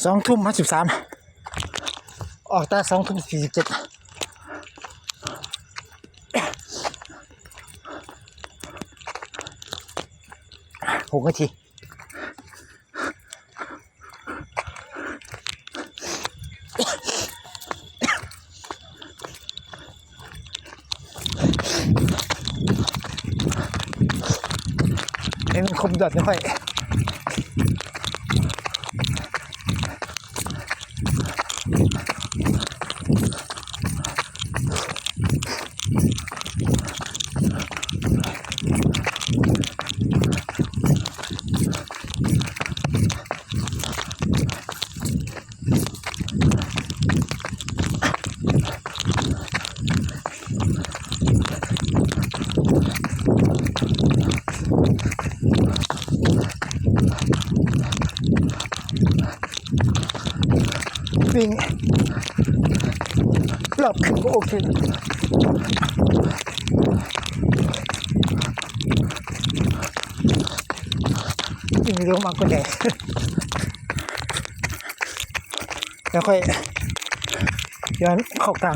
ສອງທຸ່ມຫ້າສິບສາມ ອອກຕາສອງທຸ່ມສີ່ສິບເຈັດ ຫົກນາທີ. ໃຫ້ມັນຄົບຍອດຂອງຂ້ອຍ. ວິ່ງຮອບຂຶ້ນບໍ່ໂອເຄ ວິ່ງລົງມາກວ່າໃດ ແລ້ວຄ່ອຍຍ້ອນເຂົ້າກາງ.